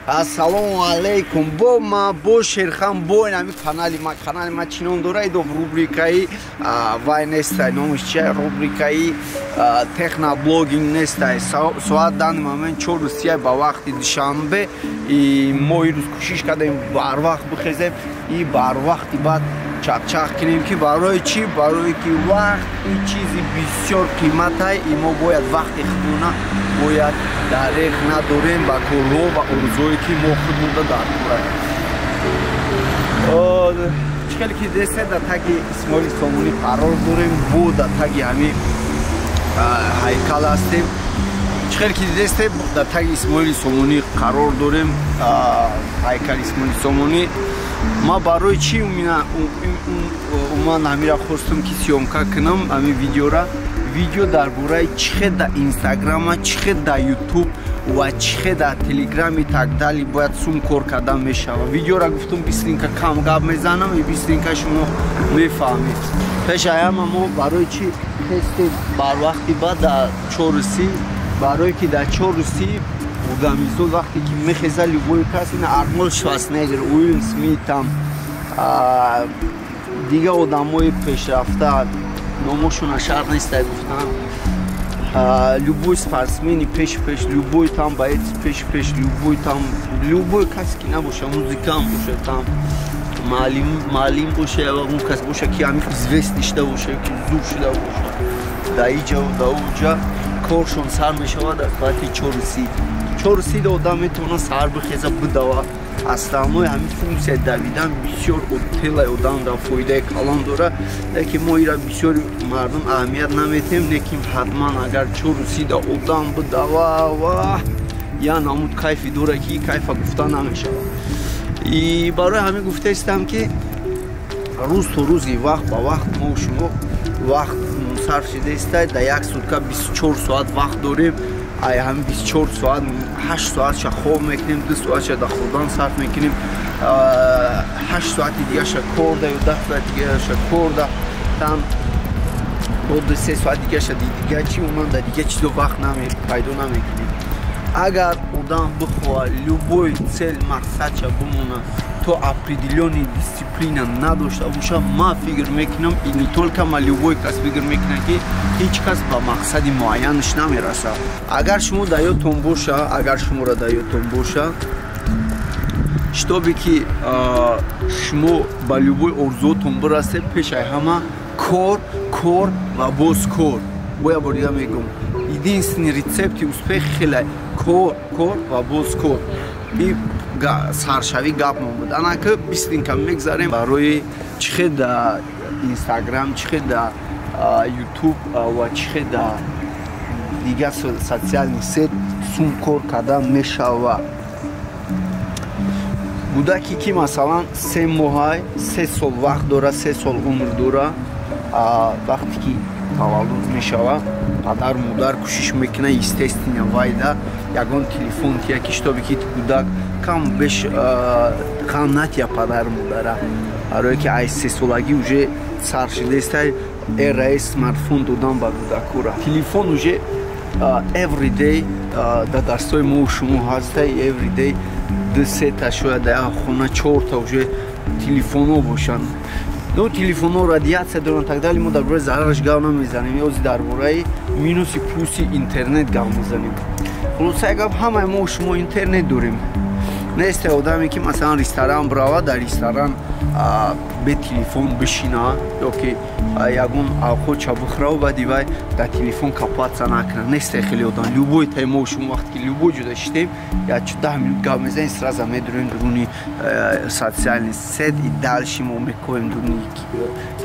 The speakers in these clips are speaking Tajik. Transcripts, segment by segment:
Ассалому алайкум. Бо ма бо Шерхан, бо ин канали ма. Канали ма чӣ ном дора? Идо рубрикаи вай нестай, номиш чи? Рубрикаи техноблогинг нестай. Соат данный момент 4:30 ба вақти Душанбе. И мо ирӯз кӯшиш кардем барвақт бихезем и барвақти баъд чақчақ кунем, ки барои чӣ? Барое ки вақт ин чизи бисёр қиматай, и мо бояд вақти худона бояд дареғ надорем ба корҳо ва орзуое, ки мо худмонда дар кораем. Чӣ хеле ки десе, дар таги Исмоили Сомонӣ қарор дорем, бо дар таги ҳамин ҳайкал ҳастем. Чӣ хеле ки дидесте, дар таги Исмоили Сомонӣ қарор дорем, ҳайкали Исмоили Сомонӣ. Ма барои чӣ умуман ҳамира хостум, ки съёмка кунам ҳамин видеора? Видео дар бораи чӣ хел дар Инстаграма, чӣ хел дар Ютуб ва чӣ хел дар Телеграми так далее бояд сум кор кардан мешавад. Видеора гуфтум, быстренько кам гап мезанам и быстренько шумо мефаҳмед. Пеш аяма мо барои чӣ хестем барвақти баъд дар 4:30? Барое ки дар 4:30 одамизод вақте ки мехеза, любой кас, ина Арнолд Шварценеггер, Уилл Смит, там дигар одамои пешрафта, номошона шарт нестай гуфтан, любой спортсмени пеши пеш, любой там боец пеши пеш, любой там, любой касе ки набоша, музыкант боша, там маълим боша, он кас боша, ки ҳамин известный шуда боша, ки зур шуда боша, дар иҷа дар уҷа коршон сар мешавад дар соати 4:30. 4:30 одам метавонад саҳар бихеза, бидава. Основной ҳамин функсияи давидан бисёр телаи одам дар фоидаи калон дорад, лекин мо ира бисёри мардум аҳамият наметиҳем. Лекин ҳатман агар 4:30 да одам бидава, ва я намуд кайфи дора, ки кайфа гуфта намешавад. И барои ҳамин гуфтаистам, ки рӯз то рӯзи, вақт ба вақт мо шумо вақт сарф шудаистай. Дар як сутка 24 соат вақт дорем. Ай ҳамин 24 соат 8 соатша хоб мекунем, 2 соатша дар хӯрдан сарф мекунем, 8 соати дигаша корда ё 10 соати дигаша корда, там бо 2-3 соат дигаша дига чи, умуман дар дига чизо вақт пайдо намекунем. Агар одам бихоҳад, любой цель, мақсадша бимонад, то определённый дисциплина надошта боша, ман фикр мекунам, и не только ма, любой кас фикр мекунад, ки ҳеҷ кас ба мақсади муайянаш намерасад. Агар шумо дар ёдтон боша, агар шуморо дар ёдтон боша, шитобе ки шумо ба любой орзуотон бирасед, пешаи ҳама кор, кор ва боз кор. Бо як бор дига мегӯм, единственный рецепти успех хеле кор, кор ва боз кор. И саршавӣ гапмон буд. Анака быстренько мегзарем барои чӣ хел да Инстаграм, чӣ хел да Ютуб ва чӣ хел да дигар социальный сеть сум кор кардан мешавад. Кӯдаке ки масалан 3 моҳай, 3 сол вақт дора, 3 сол умр дора, вақте ки таваллуд мешавад, падару модар кӯшиш мекунад, естественно, вайда ягон телефон тия, ки шитобе ки кӯдак кам беш ғам натия падару модара. Барое ки ай сесолагӣ уже сар шидаистай эраи смартфон додан ба кӯдакура. Телефон уже everyday дар дастҳои мо шумо ҳастай, everyday ду сета, шояд дар як хона чорта уже телефонҳо бошанд. Ну, телефонҳо радиация доранд, так далее. Мо дар бораи зарараш гап намезанем, ёзи дар бораи минуси плюси интернет гап мезанем. Хулосаи гап, ҳамаи мо шумо интернет дорем. Несте одаме, ки масалан ресторан бирава, дар ресторан бе телефон бишина ё ки ягон авқотча бихӯраву баъди вай дар телефон копаться накунад. Несте хеле одам. Любой таи мо шумо вақте ки любой ҷода шитем, як 10 минут гап мезанем, сразу медурем дуруни социальный сеть и дальше мо мекоем дуруни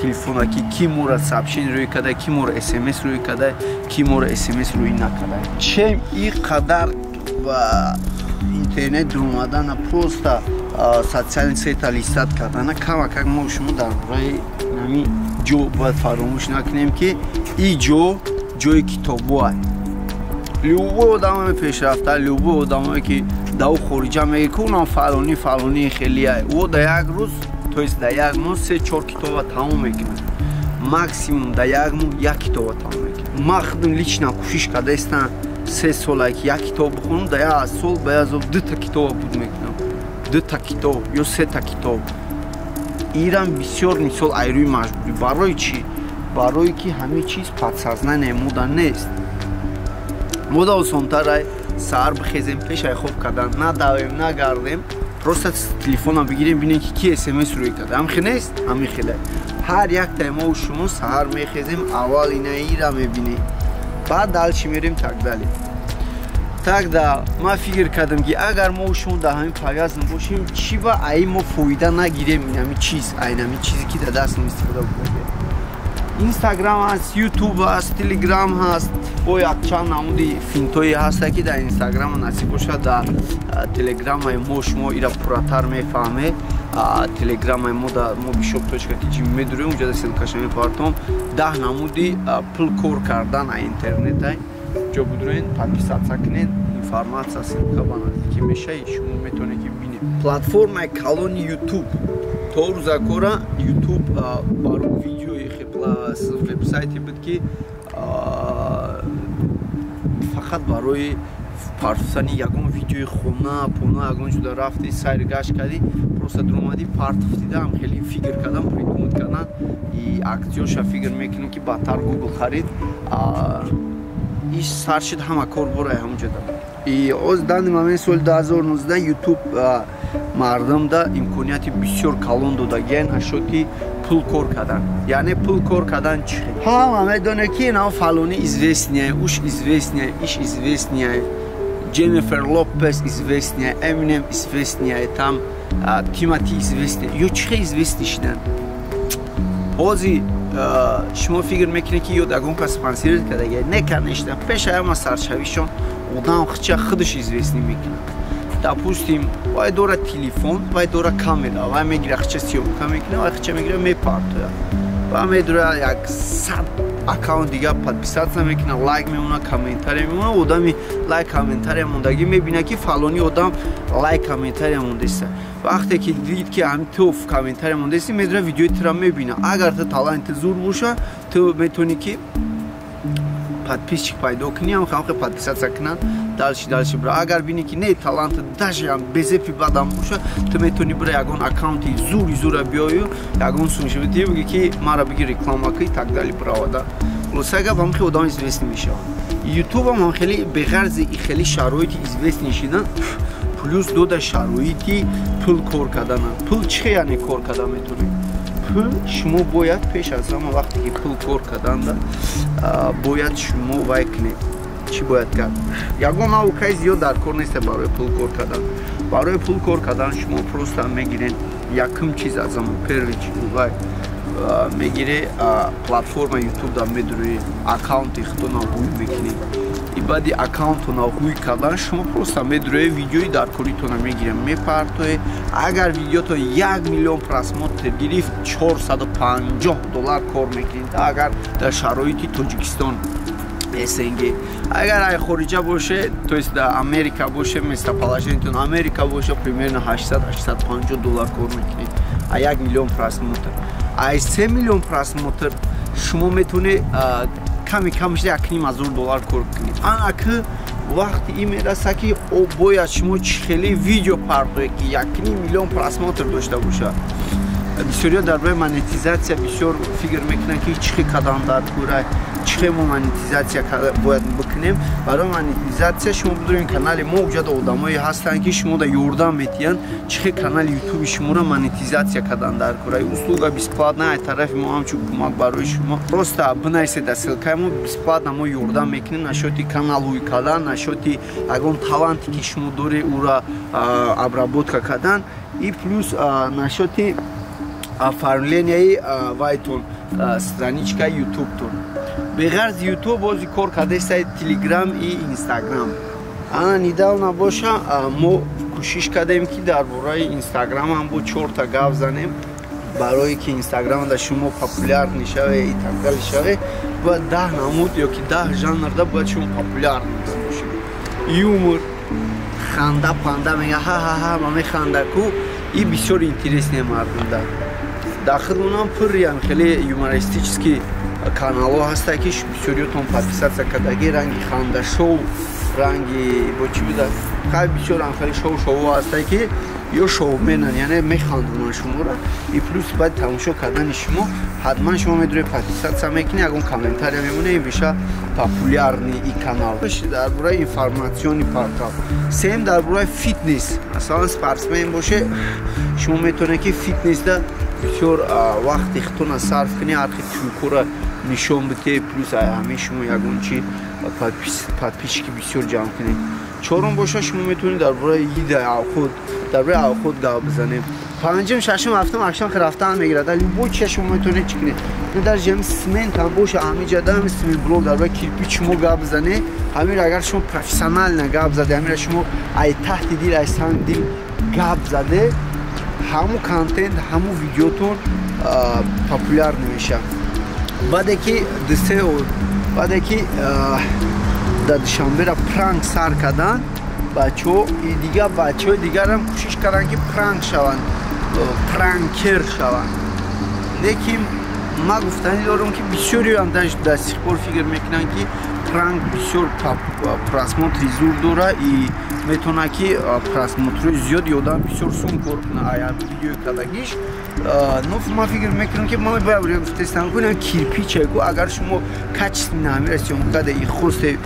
телефона, ки ки мора сообщение рӯй када, ки мора смс рӯй када, ки мора смс рӯй накада. Чем и қадар ба интернет дуромадана, просто социальный сета листать кардана камакак, мо шумо дар бораи ҳамин ҷо бояд фаромӯш накунем, ки и ҷо ҷои китобуай. Любой одамои пешрафта, любой одамое ки дар ӯ хориҷа меги, ки унам фалонӣ фалонӣ хелиай, ӯ дар як рӯз, то есть дар як моҳ се чор китоба тамом мекунад, максимум дар як моҳ як китоба тамом мекунад. Ман худам лично кӯшиш кардаистам. 3 сола ки як китоб бихонам, да як сол ба як сол дута китоба буд мекунам, дута китоб ё сета китоб. Ирам бисёр мисол айрӯи маҷбурӣ. Барои чӣ? Барое ки ҳамин чиз подсознание мода нест. Мода осонтарай саҳар бихезем, пешай хоб кардан надавем, нагардем, просто телефона бигирем, бинем, ки ки смс рӯй карда. Ҳамхе нест? Ҳамин хеле ҳар яктаи мо шумо саҳар мехезем, аввал инаира мебинем, баъд дальше мерем, так далее. Тогда ман фикр кардам, ки агар мо шумо дар ҳамин повязан бошем, чӣ ба аи мо фоида нагирем? Инами чиз, айнами чизе ки дар дастам истифода бубарем. Инстаграм ҳаст, Ютуб ҳаст, Телеграм ҳаст, бо якчанд намуди финтое ҳаста, ки дар Инстаграм насиб бошад, дар Телеграмаи мо шумо ира пурратар мефаҳмед. Телеграмаи мо дар mobishop.tj медурем, уҷада ссылкаша мепартом. 10 намуди пул кор кардан а интернетай ҷо будурен, подписаться кунед, информация, ссылка ба наздикӣ мешаи, шумо метавонед, ки бинед. Платформаи калони Ютуб то рӯзакора Ютуб барои видеои вебсайте буд, ки фақат барои партофтани ягон видеои хона пона, ягон ҷуда рафти, сайр гашт кардӣ, просто дуромадӣ, партофтидаам. Хеле фикр кардам, придумать кардан и акцияша фикр мекунам, ки баъдтар Гугл харид, иш сар шуд, ҳама кор борай ҳамонҷода. И оз данный момент, соли 2019, Ютуб мардумда имконияти бисёр калон додагиан ашоти пул кор кардан. Яъне пул кор кардан чӣ? Ҳама медоне, ки инав фалони известный, уш известный, иш известный, Дженнифер Лопес известный, Эминем известный, там Тимати известный. Ё чӣ хел известный шидан? Ҳози шумо фикр мекунед, ки ё ягон кас спонсировать кардаги? Не, конечно. Пеша ҳама саршавишон одам хча худаш известный мекунад. Допустим, вай дора телефон, вай дора камера, вай мегира, хча съёмка мекунад, вай хча мегира, мепартояд ва медора як 100 аккаунт дига подписаться мекунад, лайк мемонад, комментария мемонад. Одами лайк, комментария мондагӣ мебинад, ки фалони одам лайк, комментария мондеста. Вақте ки дид, ки ҳами ту комментария мондести, медора видеои тура мебинад. Агар ту таланти зур боша, ту метавонӣ, ки подписчик пайдо кунӣ, ҳам хамхе подписаться кунанд, дальше, дальше бира. Агар бинӣ, ки не, талант даже ҳам безепи бадам боша, ту метавонӣ бира ягон аккаунти зури зура биёю, ягон сумшибити биги, ки мара биги, реклама кӣ, так далее биравада. Хулоса гап, ҳам хеле одам известный мешаванд. Ютубам ҳам хеле беғарзи хеле шароити известный шидан, плюс дода шароити пул кор кардана. Пул чӣ яъне кор карда метавонед? Пул шумо бояд пеш аз ҳама, вақте ки пул кор карданда, бояд шумо вай кунед. Чӣ бояд кард? Ягон наукаи зиёд дар кор нест барои пул кор кардан. Барои пул кор кардан шумо просто мегиред якум чиз, аз ҳама первый вай мегире, платформа Ютуб да медурӣ, аккаунти худтона ҳуй мекунӣ. И баъди аккаунтона ҳуй кардан шумо просто медурӣ, видеои дар коритона мегирем, мепартое. Агар видеото 1 миллион просмотр гирифт, 450 доллар кор мекунед, агар дар шароити Тоҷикистон, СНГ. Агар ай хориҷа боше, то есть дар Америка боше, местоположениятон Америка боше, примерно 800-850 доллар кор мекунед а 1 миллион просмотр. Ай 3 миллион просмотр шумо метавонед ками камаш 1,5 ҳазор доллар кор кунед. Ана ки вақти ин мераса, ки бояд шумо чӣ хеле видео партоед, ки 1,5 миллион просмотр дошта бошад. Бисёриҳо дар бораи монетизатсия бисёр фикр мекунанд, ки чӣ хел кадам дар кӯра, чӣ хел мо монетизатсия бояд бикунем. Барои монетизатсия шумо бидуред канали мо, уҷада одамое ҳастанд, ки шумо да ёрдам метиҳанд, чӣ хел канали Ютуби шуморо монетизатсия кардан дар кӯра. Услуга бесплатна аз тарафи мо, ҳамчун кӯмак барои шумо. Просто бинависед дар ссылкаи мо, бесплатно мо ёрдам мекунем насчёти канал ҳуй кардан, насчёти ягон таланте, ки шумо доред, ӯра обработка кардан, и плюс насчёти оформленияи вайтон, страничкаи Ютубтон. Беғарзи Ютуб бози кор кардеста Телеграм и Инстаграм. Ана недавно боша мо кӯшиш кардем, ки дар бораи Инстаграм ҳам бо чорта гап занем. Барое ки Инстаграм да шумо популярный шаве и так далее шаве, бояд 10 намуд ё ки 10 жанрда бояд шумо популярный бошед. Юмор, ханда панда мега, ҳа-ҳа-ҳа, ма механда ку, и бисёр интересный мардумда. Дар худмонам пурриам хеле юмористический каналҳо ҳаста, ки бисёриётон подписаться кардаги, ранги ханда шоу. Ранги бо чӣ буда, хай, бисёр ам хеле шоу ҳастай, ки ё шоуменан, яъне механдонанд шуморо. И плюс баъд тамошо кардани шумо ҳатман шумо медуред, подписаться мекунед, ягон комментария мемонед, ин меша популярный и канал. Дар бораи информационный портал. Сеюм, дар бораи фитнес. Масалан, спортсмен боше, шумо метавонед, ки фитнесда бисёр вақти худтона сарф кунед, ҳар хел трюкора нишон бидиҳед, плюс ҳамаи шумо ягон чи подписчики бисёр ҷамъ кунед. Чорум боша, шумо метавонед дар бораи еда, авход, дар бораи авход гап бизанед. Панҷум, шашум, ҳафтум, ҳаштум рафтан мегирад. Любой чиза шумо метавонед чӣ кунед. Дар ҷами смент ҳам боша, ҳамиҷада ҳами смент блок, дар бораи кирпич шумо гап бизанед. Ҳамиро агар шумо профессионально гап заде, ҳамиро шумо ай таҳти дил, ай санги дил гап заде, ҳамун контент, ҳамун видеотон популяр намешавад. Баъде ки дусе, баъде ки дар Душанбера пранк сар карданд бачаҳо, дигар бачаҳои дигарам кӯшиш карданд, ки пранк шаванд, пранкер шаванд. Лекин ман гуфтанӣ дорам, ки бисёриам до сих пор фикр мекунанд, ки пранк бисёр просмотри зур дора и метавонад, ки просмотрҳои зиёди одам бисёр сум кор кунад аяр видеои кардагиш. Но ман фикр мекунам, ки ман бояд гуфтестам кунам, кирпиче ку агар шумо качественно ҳамира съёмка карда и хосте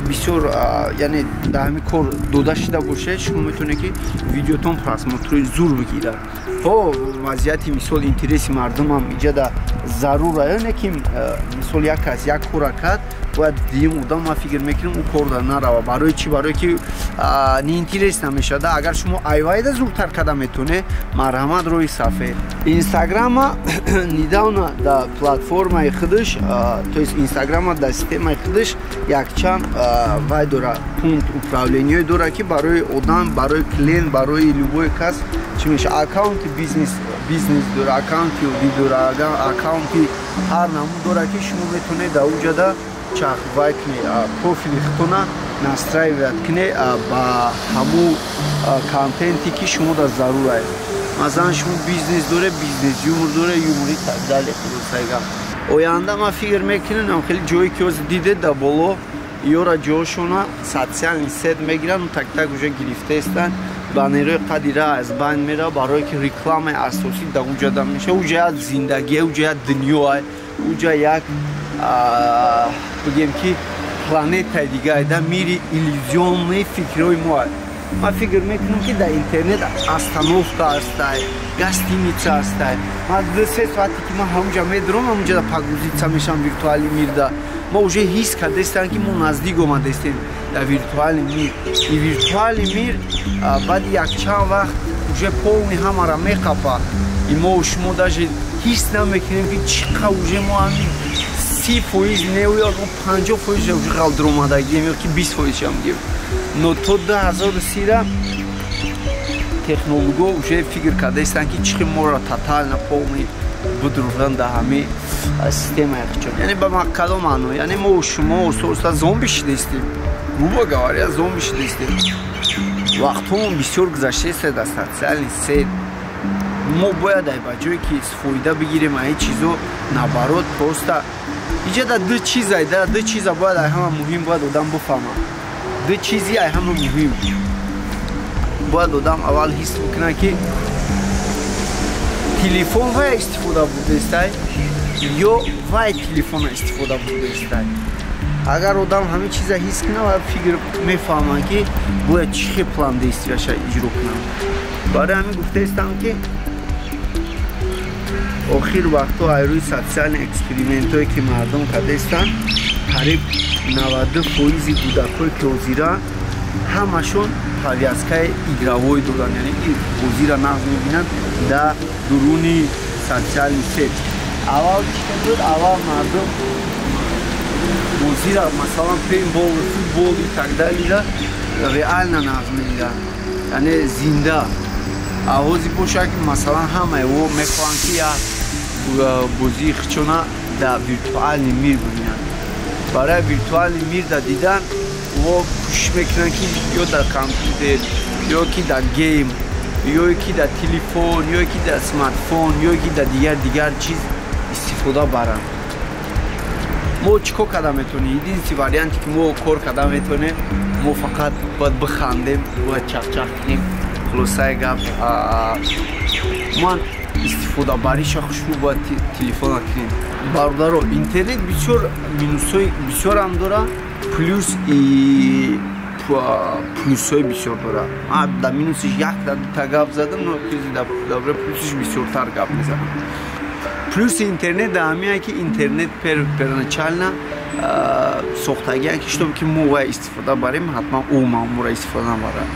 бисёр, яъне дар ҳамин кор дода шуда бошед, шумо метавонед, ки видеотон просмотрҳои зур бигирад. Ҳо, вазъияти, мисол, интереси мардумам иҷада зарура, яъне ки, мисол, як кас як кора кард, бояд дуюм одам, ман фикр мекунам, ӯ кор нарава. Барои чӣ? Барое ки неинтерес намешавад. Агар шумо айвайда зудтар карда метавонед, марҳамат, роҳи сафед. Инстаграма недавно да платформаи худаш, то есть Инстаграма дар системаи худаш якчанд вай дора, пункт управлениё дора, ки барои одам, барои клиент, барои любой кас чӣ меша. Аккаунти бизнес дора, аккаунти оди дора, аккаунти ҳар намуд дора, ки шумо метавонед дар уҷада чахвай кунед, профили худтона настраивать кунед ба ҳамун контенте, ки шумо дар зарур аст. Масалан, шумо бизнес доре, бизнес юмор доре, юмори, так далее. Хулосайга, оянда ман фикр мекунам, хеле ҷое ки ҳозир дидед дар боло, ёра ҷошона социальный сеть мегиранд, так так уже гирифтаестанд. Баннерҳои қадира аз байн мера, барое ки рекламаи асосӣ дар уҷада меша. Уҷа як зиндагия, уҷа як дунёа, уҷа як, бигем, ки планетаи дига, да мири иллюзионный фикрҳои мо. Ман фикр мекунам, ки дар интернет остановка ҳастай, гостиница ҳастай. Ман 2-3 соате ки ман ҳамунҷа медурам, ҳамунҷа погрузиться мешавам виртуальный мирда. Мо уже ҳис кардастем, ки мо наздик омадастем дар виртуальный мир. И виртуальный мир баъди якчанд вақт уже полный ҳамара меқапа, и мо шумо даже ҳис намекунем, ки чӣ қа уже мо ҳамин 30% не, 50% уже ғалдуромадагием ё ки 20%шам гем. Но то 2030-ра технолого уже фикр кардаистанд, ки чӣ хел моро тотально, полный будурдан дар ҳамин системаи хичон. Яъне ба кадом маъно? Яъне мо шумо оста оста зомби шидастем, грубо говоря, зомби шидастем. Вақтҳомон бисёр гузаштааст дар социальный сеть. Мо бояд ба ҷое ки фоида бигирем аз ин чизо, наоборот, просто иҷа ду чиза, ду чиза бояд ай ҳама муҳим бояд одам бифаҳмад. Ду чизи ай ҳама муҳим бояд одам аввал ҳис бикунад, ки телефон вай истифода бурдаистай ё вай телефона истифода бурдаистай. Агар одам ҳамин чиза ҳис кунад ва фикр мефаҳмад, ки бояд чӣ хел план действияша иҷро кунам. Барои ҳамин гуфтаистам, ки охир вақтҳо ай рӯи социальный экспериментҳое, ки мардум кардаистанд, қариб 92 фоизи кӯдакҳое, ки ҳозира, ҳамашон повязкаи игровой доранд, яъне ки бозира нағз мебинанд дар дуруни социальный сеть. Аввал чӣ буд? Аввал мардум бозира, масалан, пейнтбол, футбол и так далее, реально нағз медиданд, яъне зинда. Авози бошад, ки масалан ҳамаи о мехоҳанд, ки як бозии хичона дар виртуальный мир бибинанд. Барои виртуальный мир да дидан о кӯшиш мекунанд, ки ё дар компютер, ё ки дар гейм, ё ки дар телефон, ё ки дар смартфон, ё ки дар дигар дигар чиз истифода баранд. Мо чӣ кор карда метавонем? Единственный варианте ки мо кор карда метавонем, мо фақат бояд бихандем, бояд чахчах кунем. Хулосаи гап, ман истифодабариша хушрӯ бояд телефона кунем. Бародаро, интернет бисёр минусҳои бисёрам дора, плюс и плюсҳои бисёр дора. Ман дар минусиш якта дута гап задам, но дар плюсиш бисёртар гап мезанам. Плюси интернет дар ҳамине ки интернет первоначально сохтагиан ки чтобы ки мо вай истифода барем, ҳатман ӯ мамура истифода набарад.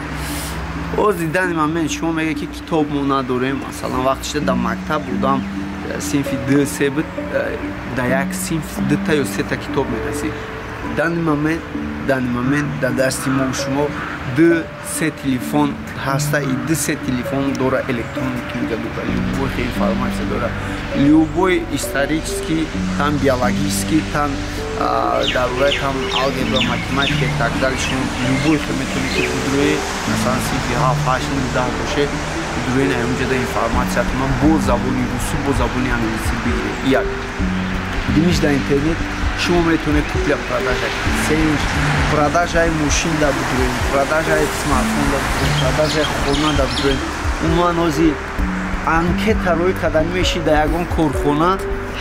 Ози данный момент шумо мега ки китоб мо надорем. Масалан, вақте дар мактаб будам, синфи ду се буд, дар як синф дута ё сета китоб мерасид. Данный момент дар дасти мо шумо ду се телефон ҳаста и ду се телефон дора, электронный книга дора, любой информация дора, любой исторический, там биологический, там дар бораи там алгебра, математика и так далее. Шумо любой метавонед ки будрои, масалан, синфи ҳафт, ҳашт, нӯ, 10 боше, будрои на ҳаминҷода информатсиятона бо забони русӣ, бо забони англисӣ бигиред. Як димиш, дар интернет шумо метавонед купля продажа кунед. Сеюм, продажаи мошин да будроем, продажаи смартфон да будроем, продажаи хона да будроем. Умуман, ҳозир анкета рӯй кардан меши дар ягон корхона,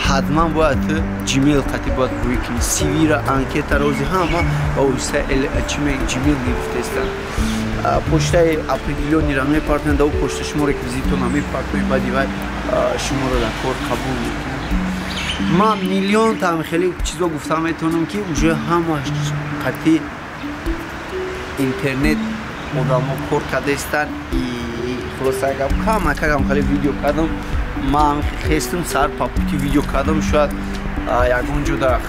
ҳатман бояд ту Gmail қати бояд рӯй кунӣ CV-ра, анкетаро. Ҳозир ҳама ба воситаи Gmail гирифтаистанд. Почтаи определённыйро мепартоянд, дар почта шумо реквизитона мепартоед, баъди вай шуморо дар кор қабул мекунанд. Ман миллион там хеле чизо гуфта метавонам, ки уже ҳама қати интернет одамо кор кардаистанд. И хулоса гап, камакакам хеле видео кардам. Ман хестам сар по пути видео кардам, шояд ягон ҷода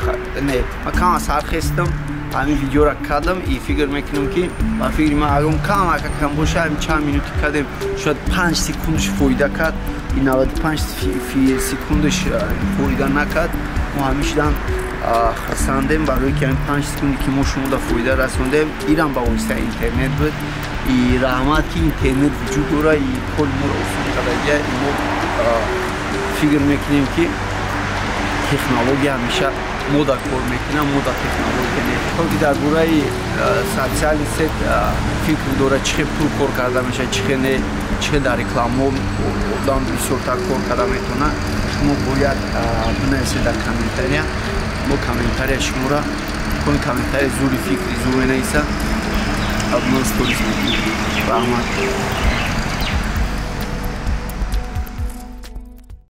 не, ман кама сар хестам, ҳамин видеоро кардам и фикр мекунам, ки ба фикри ман ягон камакакам боша, ҳамин чанд минути кардем, шояд 5 секундаш фоида кард и 95 секундаш фоида накард. Мо ҳамишдан хурсандем, барое ки ҳамин 5 секунде ки мо шумода фоида расондем, ирам ба воситаи интернет буд. И раҳмат, ки интернет вуҷуд дора и кори моро осон кардагия. И мо фикр мекунем, ки технология ҳамеша мода кор мекунад, мода технология не. То ки дар бораи социальный сеть фикр дора, чӣ хел пул кор карда мешавад, чӣ хел не, чӣ хел дар рекламаҳо одам бисёртар кор карда метавонад, шумо бояд бинависед дар комментария. Мо комментария шуморо кони, комментария зури, фикри зур менависа, ман сторис мекунем. Раҳмат.